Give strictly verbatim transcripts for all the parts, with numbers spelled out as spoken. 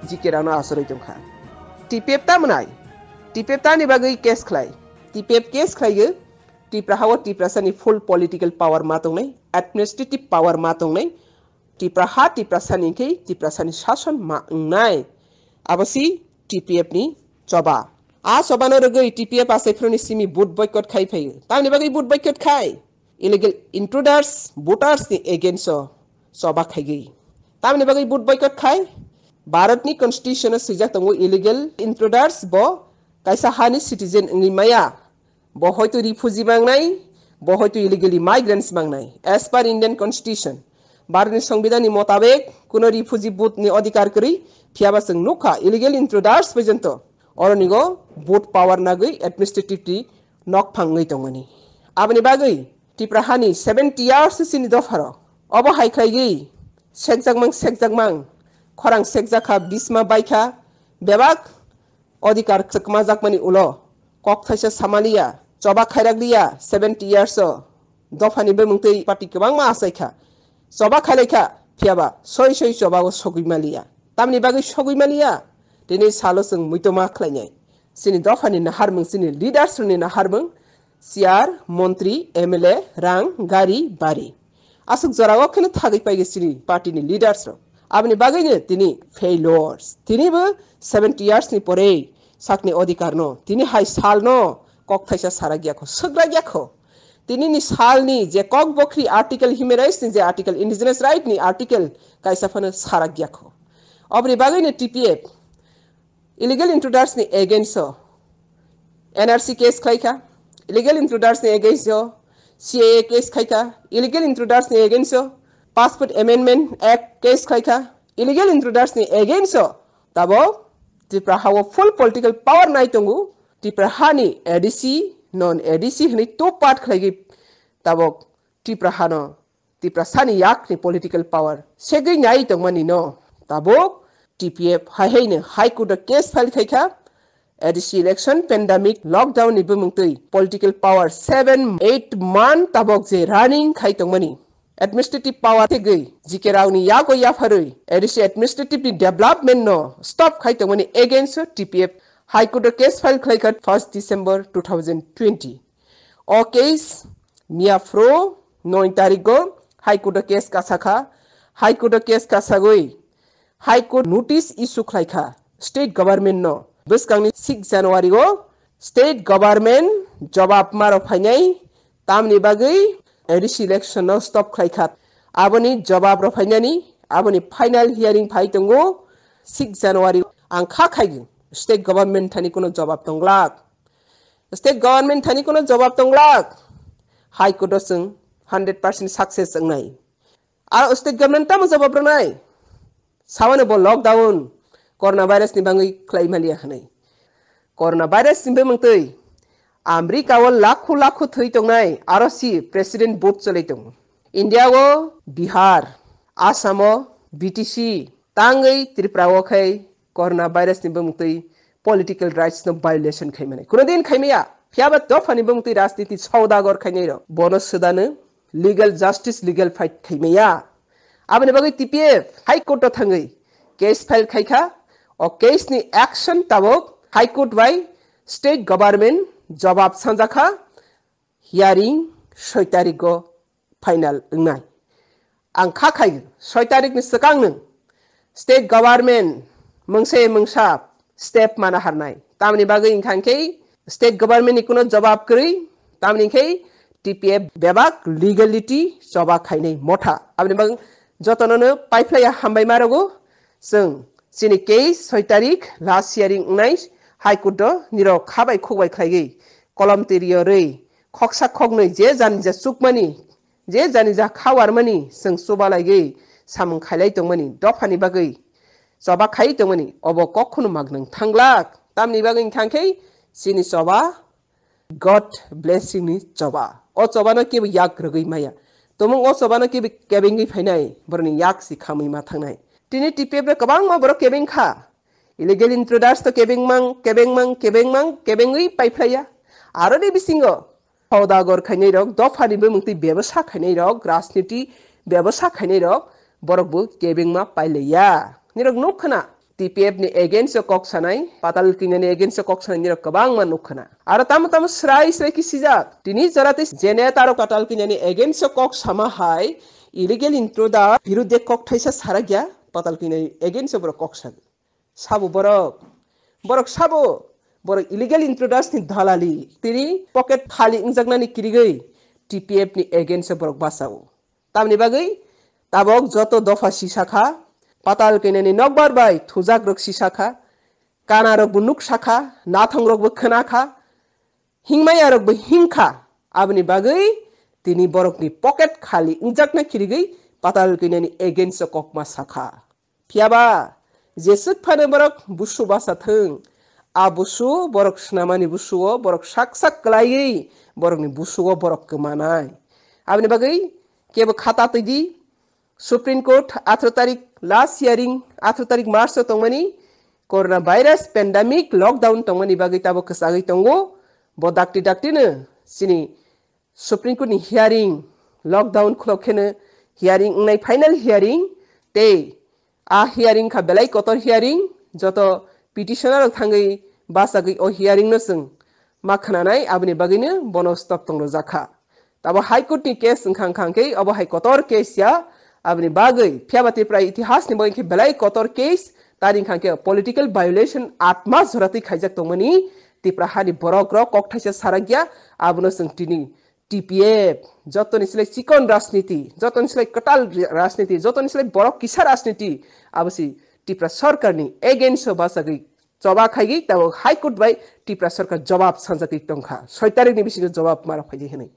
G K rano asarwi tongkha. T P F ta mwnai? T P F ta ni bagwi case khlai? T P F case khlaiwi Tipra hao Tiprasani full political power ma tongnai, administrative power ma tongnai, Tipra ha Tiprasani khe Tiprasani sason ma wngnai. Abo si T P F ni choba. A choba no rwgwi T P F asai phuru ni simi vote boycott khai phaio. Tamni bagwi vote boycott khai? Illegal intruders, voters ni against o choba khaigwi. Tamni bagwi vote boycott khai? Bharat ni constitution o swijak tongo illegal intruders bo kaisa ha ni citizen wngwi maya. Bo hoito refugee mangnai, bo hoito illegally migrants mangnai, as per Indian constitution. Bharat ni songbidhan ni motabek kuno refugee vote ni odhikar kwrwi, phiyaba chwng nukha illegal intruders porjonto oronigo vote power nagwi administrative ni nokphang wngwi tongmani. Aboni bagwi Tipra hani seventy years sini dopharo obo hai khlaigwi sekjakmang sekjakmang khorang sekjakha, bisma baikha, bebak odhikar chwkmajakmani ulo kok thaisa samaliya, choba khairakliya seventy years o dophani bemungtwi party kwbangma achaikha, choba khailaikha, phiyaba soi soi choba o sogwi maliya. Tamni bagwi sogwi maliya? Tini salo chwng muitoma khlainai. Chini dophani naharmung, chini leaders rokni naharmung, chair, montri, M L A, rang, gari, bari. Aswk jorao kheno thagwi paigwi chini party ni leaders rok. Aboni bagwino tini failures. Tini bo seventy years ni pore sakni odhikar no, tini hai sal no kok thaisa sarak yakho, swkrak yakho. Tini ni sal ni je kok bokri article, human rights ni je article, indigenous right ni article kaisa phano sarak yakho. Aboni bagwino T P F illegal intruders ni against o N R C case khlaikha, illegal intruders ni against o C A A case khlaikha, illegal intruders ni against o Passport Amendment Act case khlaikha, illegal intruders ni against o tabok Tripura hao full political power nai tongo. Tripura hani A D C, non A D C hwnwi two part khlaigwi tabok Tripura hano Tiprasani yakni political power segwi nai tongmani no tabuk T P F hai haino High Court o case file khaikha. A D C election, pandemic, lockdown ni bumungtwi political power seven eight month tabok je running khai tongmani, administrative power segwi G K Rao ni yago yapharwi A D C administrative ni development no stop khai tongmani against o T P F High Court o case file khlaikha first December two thousand twenty. O case miya phuru noi tarigo High Court o case kasakha. High Court o case kasagwi High Court notice issue khlaikha state government no. Bwskangni six January o state government jobab maro phainai, tamni bagwi A D C election no stop khlaikha. Aboni jobab rw phainani, aboni final hearing phai tongo six January. Ang kha khai state government thani kuno jobab tonglak. State government thani kuno jobab tonglak. High Court o chwng hundred percent success wngnai. Aro state government tamo jobab rwnai? Sawano bo lockdown, corona virus ni bangwi khlai maliya hwnwi. Corona virus ni bumungtwi America o lakhu lakhu thwi tongnai, aro si president vote cholai tongo. India o Bihar, Assam o B T C, tangwi Tripura o khai corona virus ni bumungtwi political rights no violation khai mani. Kuno din khai maya. Phiyaba dophani bumungtwi rajniti saudagar khainai rok. Bono swdano legal justice, legal fight khai maya. Aboni bagwi T P F High Court o thangwi case file khai kha. O case ni action tabok High Court bai state government jobab sanjakha. Hearing soi tarik o final wngnai. Ang kha khai soi tarik ni swkang nwng state government mungse mungsa step mana harnai. Tamni bagwi wngkha khe state government ni kuno jobab kwrwi, tamni khe T P F bebak legality choba khainai motha. Aboni bagwi jotono no paiphlaiya hambai ma rwgo. Chwng chini case soi tarik last hearing wngnai High Court o nirok kha bai khuk bai khlaigwi kolom twi rio rwi khoksa khoknwi je jani ja chukmani, je jani ja kha warmani chwng chuba laigwi samung khailai tongmani dophani bagwi choba khai tongmani obo kok khunu mak nwng thanglak. Tamni bagwi wngkha khe chini choba God blessing ni choba. O choba no kebo yak rwgwi maya. Tomung o choba no kebo kebengwi phainai, boroni yak si khamwi ma thangnai. Tini T P F no kwbangma borok kebeng kha. Illegal intruders to kebengmang, kebengmang, kebengmang, kebengwi paiphlaiya. Aro ni bisingo saudagar khainai rok, dophani bumungtwi bebasa khainai rok, rajniti bebasa khainai rok, borok bo kebengma pailaiya. Nirok nuk khna, T P F ni against o kok sanai, Patal Kanya ni against o kok sanai nirok kwbangma nukkhana. Aro tamo tamo srai srai khe sijak. Tini jora tei je neta rok Patal Kanya ni against o kok sama hai illegal intruder birudhe kok thaisa sarakya Patal Kanya ni against o borok kok sagwi. Sabo borok, borok sabo, borok illegal intruders ni dalali. Tini pocket khali wngjaknani kirigwi T P F ni against o borok bachao. Tamni bagwi tabok joto dopha sisakha, Patal Kanya ni nokbar bai thujakrok sisakha, kanarokbo nuksakha, nathongrokbo khwnakha, hingmayarokbo hingkha. Aboni bagwi tini borokni pocket khali wngjakna kirigwi Patal Kanya ni against o kokma sakha. Phiyaba jeswk phano borok busu basa thwng, a busu borok swnamani busuo borok sak sak kwlaiwi borokni busuo borok kwmanai. Aboni bagwi kebo khata twidi, Supreme Court atharo tarik last hearing, atharo tarik March o tongmani coronavirus pandemic lockdown tongmani bagwi tabo kwchagwi tongo. Bo dakti dakti no chini Supreme Court ni hearing lockdown khulok kheno hearing wngnai final hearing tei a hearing kha belai kotor hearing, joto petitioner rok thangwi bachagwi o hearing no chwng ma khwnanai, aboni bagwino bono stop tong rwjak kha. Tabo High Court ni case wngkha wngkha khe obo hai kotor case ya, aboni bagwi phiyaba Tripura itihas ni bagwi khe belai kotor case, tari wngkha khe political violation atma joratwi khaijak tongmani Tripura hani borok rok kok thaisa sarakya, abono chwng tini T P F, jotoni silai chikon rajniti, jotoni silai kwtal ri-, rajniti, jotoni silai borok kisa rajniti, abo si Tripura sorkarni against o bachagwi choba khaigwi tabok High Court bai Tripura sorkar jobab sanjagwi tongkha. Soi tarikni bisingo jobab mara phaidi hinwi.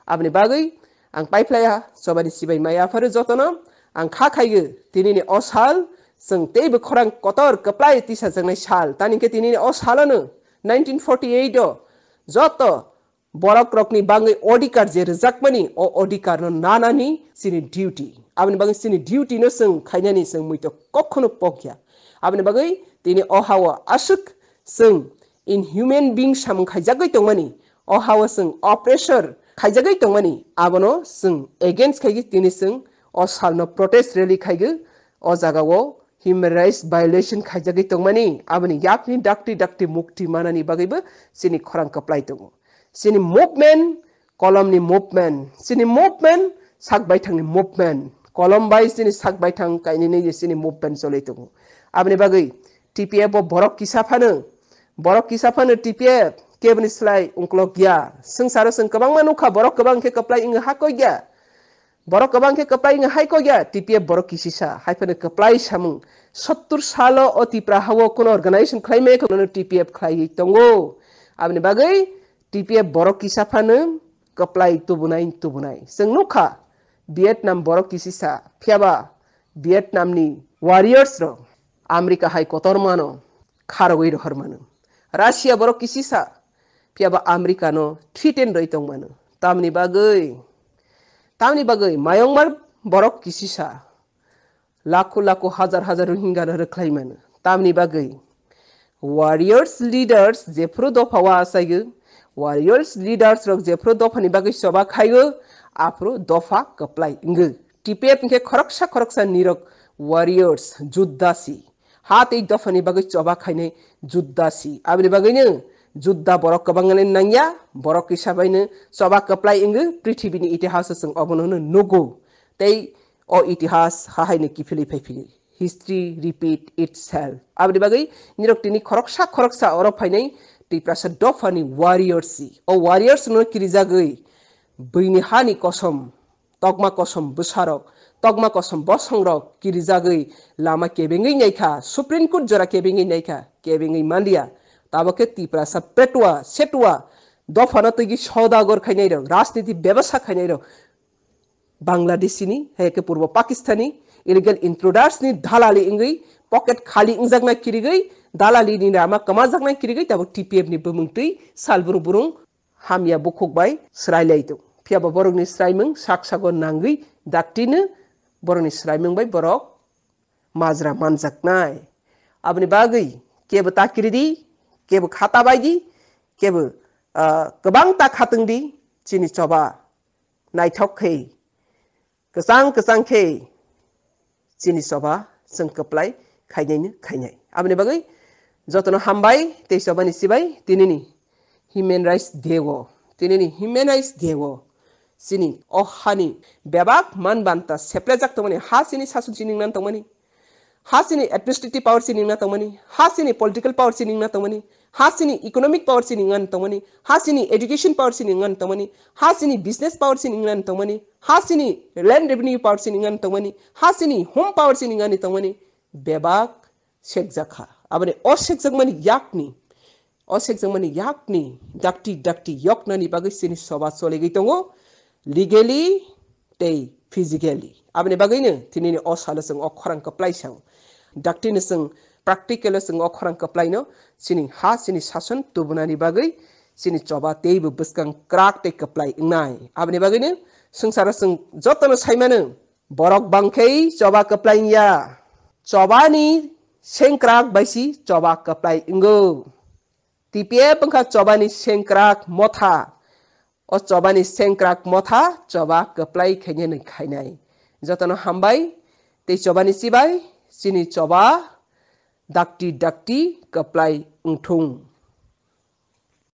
Aboni bagwi ang paiphlaiha chobani sibai mai apharo jotono ang kha khaigwi tinini o sal chwng teibo khorang kotor kwplai tisajaknai sal. Tani khe tinini o salono nineteen forty-eight o joto borok rokni bagwi odhikar je rwjakmani, o odhikar no nanani chini duty. Aboni bagwi chini duty no chwng khainani chwng muitok kokhono pokya. Aboni bagwi tini o ha-o aswk chwng inhuman being samung khaijagwi tongmani, o ha-o chwng oppressor khaijagwi tongmani, abono chwng against khaigwi tini chwng o salno protest rally khaigwi o jagao human rights violation khaijagwi tongmani, aboni yakni dakti dakti mukti manani bagwibo chini khorang kwplai tongo. Chini movement, kolomni movement, chini movement, sak baithangni movement, kolom bai chini sak baithang kainwi nwi chini movement choli tongo. Aboni bagwi T P F o borok kisa phano, borok kisa phano T P F keboni slai ungklok ya. Swngcharo chwng kwbangma nukha, borok kwbang khe kwplai wngwi hakoi ya. Borok kwbang khe kwplai wngwi hai kok ya, T P F borok kisisa, hai phano kwplai samung. Sottur salo o Tipra ha-o kuno organization khlai maya khe, nono T P F khlaiwi tongo. Aboni bagwi T P F borok kisa phano kwplai tubunai, tubunai. Chwng nukha, Vietnam borok kisisa, phiyaba Vietnam ni warriors rok America hai kotor mano kharogwi rohor mano. Russia borok kisisa, phiyaba America no threaten rwi tong mano. Tamni bagwi, tamni bagwi mayongmar borok kisisa, lakho lakho, hajar hajar Rohingya no rwkhlai mano. Tamni bagwi warriors leaders jephru dopha o achaio, warriors leaders rok jephru dophani bagwi choba khaio, aphru dopha kwplai wngwi. T P F hwnkhe khoroksa khoroksa nirok warriors, judda si. Ha tei dophani bagwi choba khainai judda si. Aboni bagwino judda borok kwbangni nangya, borok kisa baino choba kwplai wngwi prithibini itihaso chwng obono hwnwi nugo. Tei o itihas hahaino kiphilwi phaiphili. History repeat itself. Aboni bagwi nirok tini khoroksa khoroksa oro phainai Tiprasa dophani warriors si. O warriors no kirijagwi buini hani kosom, tokma kosom bwsarok, tokma kosom bosongrok kirijagwi lama kebengwi naikha, Supreme Court jora kebengwi naikha, kebengwi manliya. Tabok khe Tiprasa petua, setua, dophano twigwi sodagar khainairok, rajniti bebasa khainairok, Bangladeshini, hai khe Purbo Pakistani, illegal intruders ni dalali wngwi pocket khali wngjakna kirigwi, dalali ni lama kwmajakna kirigwi, tabok T P F ni bumung twi salbrung brung hamya bukhuk bai srai lai tongo. Phiya ba borokni sraimung sak sago nangwi daktino borokni sraimung bai borok majra manjaknai. Aboni bagwi kebo takiri di, kebo khata bai di, kebo, ah, kwbang ta khatwng di, chini choba naithok khe, kwchang kwchang khe chini choba chwng kwplai khainaino khainai. Aboni bagwi jotono hambai tei chobani chibai tinini Human Rights Day o, tinini Human Rights Day o chini o hani bebak man banta seplejak tongmani, ha chini sason chini wngna tongmani, ha chini administrative power chini wngna tongmani, ha chini political power chini wngna tongmani, ha chini economic power chini wngna tongmani, ha chini education power chini wngna tongmani, ha chini business power chini wngna tongmani, ha chini land revenue power chini wngna tongmani, ha chini home power chini wngna tongmani, bebak sekjakha. Aboni o sekjakmani yakni, o sekjakmani yakni dakti dakti yoknani bagwi chini choba choligwi tongo, legally tei physically. Aboni bagwino tinini o salo chwng o khorang kwplai sao. Dakti no chwng practical o chwng o khorang kwplai no chini ha chini sason tubunani bagwi chini choba teibo bwskang kwrak tei kwplai wngnai. Aboni bagwino swngcharo chwng jotono saimano borok bangkhei choba kwplai wngya. Chobani sengkrak baisi choba kwplai wngo. T P F wngkha chobani sengkrak motha. O chobani sengkrak motha choba kwplai khainani khainai. Jotono hambai tei chobani chibai chini choba dakti dakti kwplai wngthung.